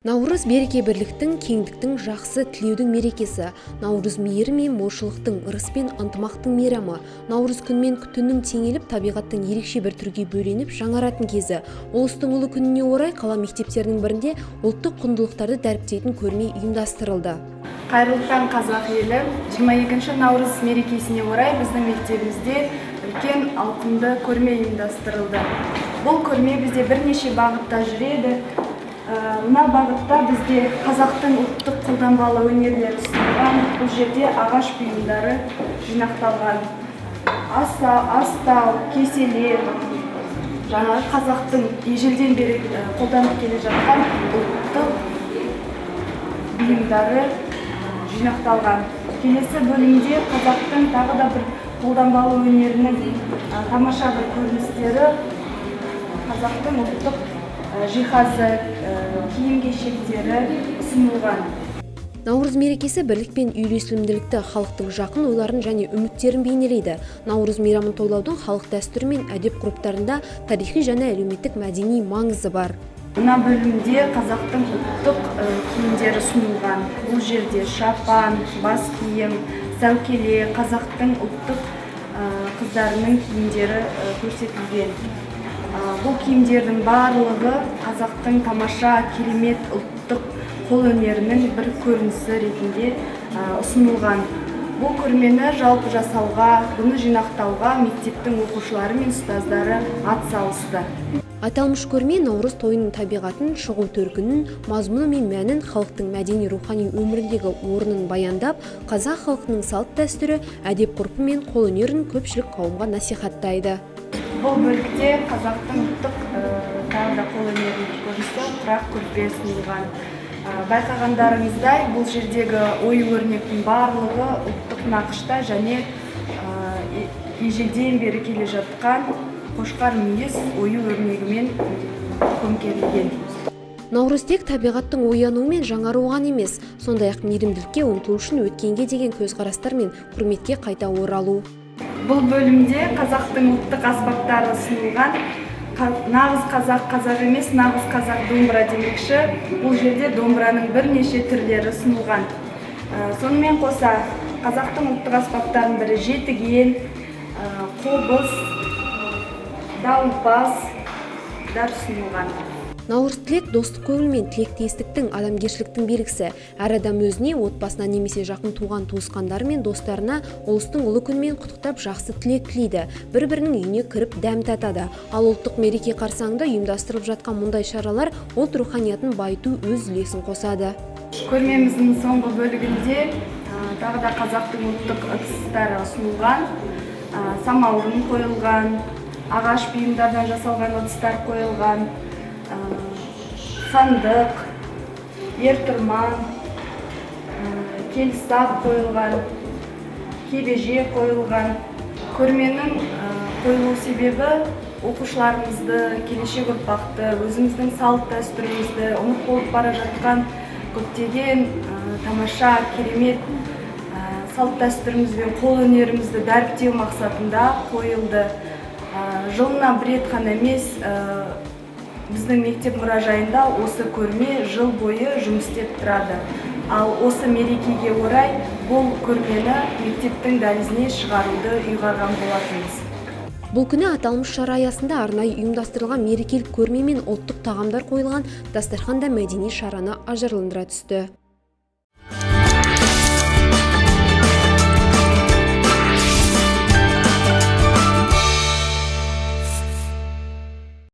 Наурыз береке бірліктің, кеңдіктің, жақсы тілеудің мерекесі. Наурыз мейірім мен молшылықтың, ырыс пен ынтымақтың мейрамы. Наурыз күн мен түннің теңеліп, табиғаттың ерекше бір түрге бөленіп, жаңаратын кезі. Ұлыстың ұлы күніне орай қала мектептерінің бірінде ұлттық құндылықтарды дәріптейтін көрме ұйымдастырылды. Қайырлы таң, қазақ елі! 22 наурыз мерекесіне орай біздің мектебімізде үлкен ауқымды көрме ұйымдастырылды. Бұл көрме бізде бірнеше бағытта жүреді. Мына бағытта бізде қазақтың ұлттық қолданбалы өнерлері ұсынылған. Бұл жерде ағаш бұйымдары жинақталған. Астау, кеселер, жаңағы қазақтың ежелден бері қолданып келе жатқан ұлттық бұйымдары жинақталған. Келесі бөлімде қазақтың тағы да бір қолданбалы өнерінің тамаша бір көріністері, қазақтың ұлттық жиһазы, киім-кешектері ұсынылған. Наурыз мерекесі бірлік пен үйлесімділікті, халықтың жақын ойларын және үміттерін бейнелейді. Наурыз мейрамын тойлаудың халық дәстүрі мен әдеп ғұрыптарында тарихи және әлеуметтік мәдени маңызы бар. Мына бөлімде қазақтың ұлттық киімдері ұсынылған. Бұл жерде шапан, бас киім, сәукеле, қазақтың ұлттық қыздарының киімдері көрсетілген. Бұл киімдердің барлығы қазақтың тамаша, керемет ұлттық қолөнерінің бір көрінісі ретінде ұсынылған. Бұл көрмені жалпы жасауға, бұны жинақтауға мектептің оқушылары мен ұстаздары атсалысты. Аталмыш көрме Наурыз тойының табиғатын, шығу төркінін, мазмұны мен мәнін, халықтың мәдени рухани өміріндегі орнын баяндап, қазақ халқының салт дәстүрі, әдеп ғұрпы мен қолөнерін көпшілік қауымға насихаттайды. Бұл бөлікте қазақтың ұлттық тағы да қолөнерінің көрінісі құрақ көрпе ұсынылған. Байқағандарыңыздай, бұл жердегі ою өрнектің барлығы ұлттық нақышта және ежелден бері келе жатқан қошқар мүйіз ою өрнегімен көмкерілген. Наурыз тек табиғаттың оянуы мен жаңаруы ғана емес, сондай-ақ мейірімділікке ұмтылу үшін өткенге деген көзқарастар мен құрметке қайта оралу. Бұл бөлімде қазақтың ұлттық аспаптары ұсынылған. Нағыз қазақ қазақ емес, нағыз қазақ домбыра демекші, бұл жерде домбыраның бірнеше түрлері ұсынылған. Сонымен қоса қазақтың ұлттық аспаптарының бірі жетіген, қобыз, дауылпаз дар ұсынылған. Наурыз тілек достық көңіл мен тілектестіктің, адамгершіліктің белгісі. Әр адам өзіне, отбасына немесе жақын туған туысқандары мен достарына ұлыстың ұлы күнімен құттықтап жақсы тілек тілейді. Бір-бірінің үйіне кіріп дәм татады. Ал ұлттық мереке қарсаңында ұйымдастырылып жатқан мұндай шаралар ұлт руханиятын байыту өз үлесін қосады. Көрмеміздің соңғы бөлігінде тағы да қазақтың ұлттық ыдыстары ұсынылған, самаурын қойылған, ағаш бұйымдардан жасалған ыдыстар қойылған, сандық, ертұрман, келсап қойылған, кебеже қойылған. Көрменің қойылу себебі оқушыларымызды, келешек ұрпақты, өзіміздің салт дәстүрімізді, ұмыт болып бара жатқан көптеген тамаша, керемет салт дәстүріміз бен қолөнерімізді дәріптеу мақсатында қойылды. Жылына бір рет қана емес, біздің мектеп мұражайында осы көрме жыл бойы жұмыс істеп тұрады. Ал осы мерекеге орай бұл көрмені мектептің дәлізіне шығаруды ұйғарған болатынбыз. Бұл күні аталмыш шара аясында арнайы ұйымдастырылған мерекелік көрме мен ұлттық тағамдар қойылған дастархан да мәдени шараны ажарландыра түсті.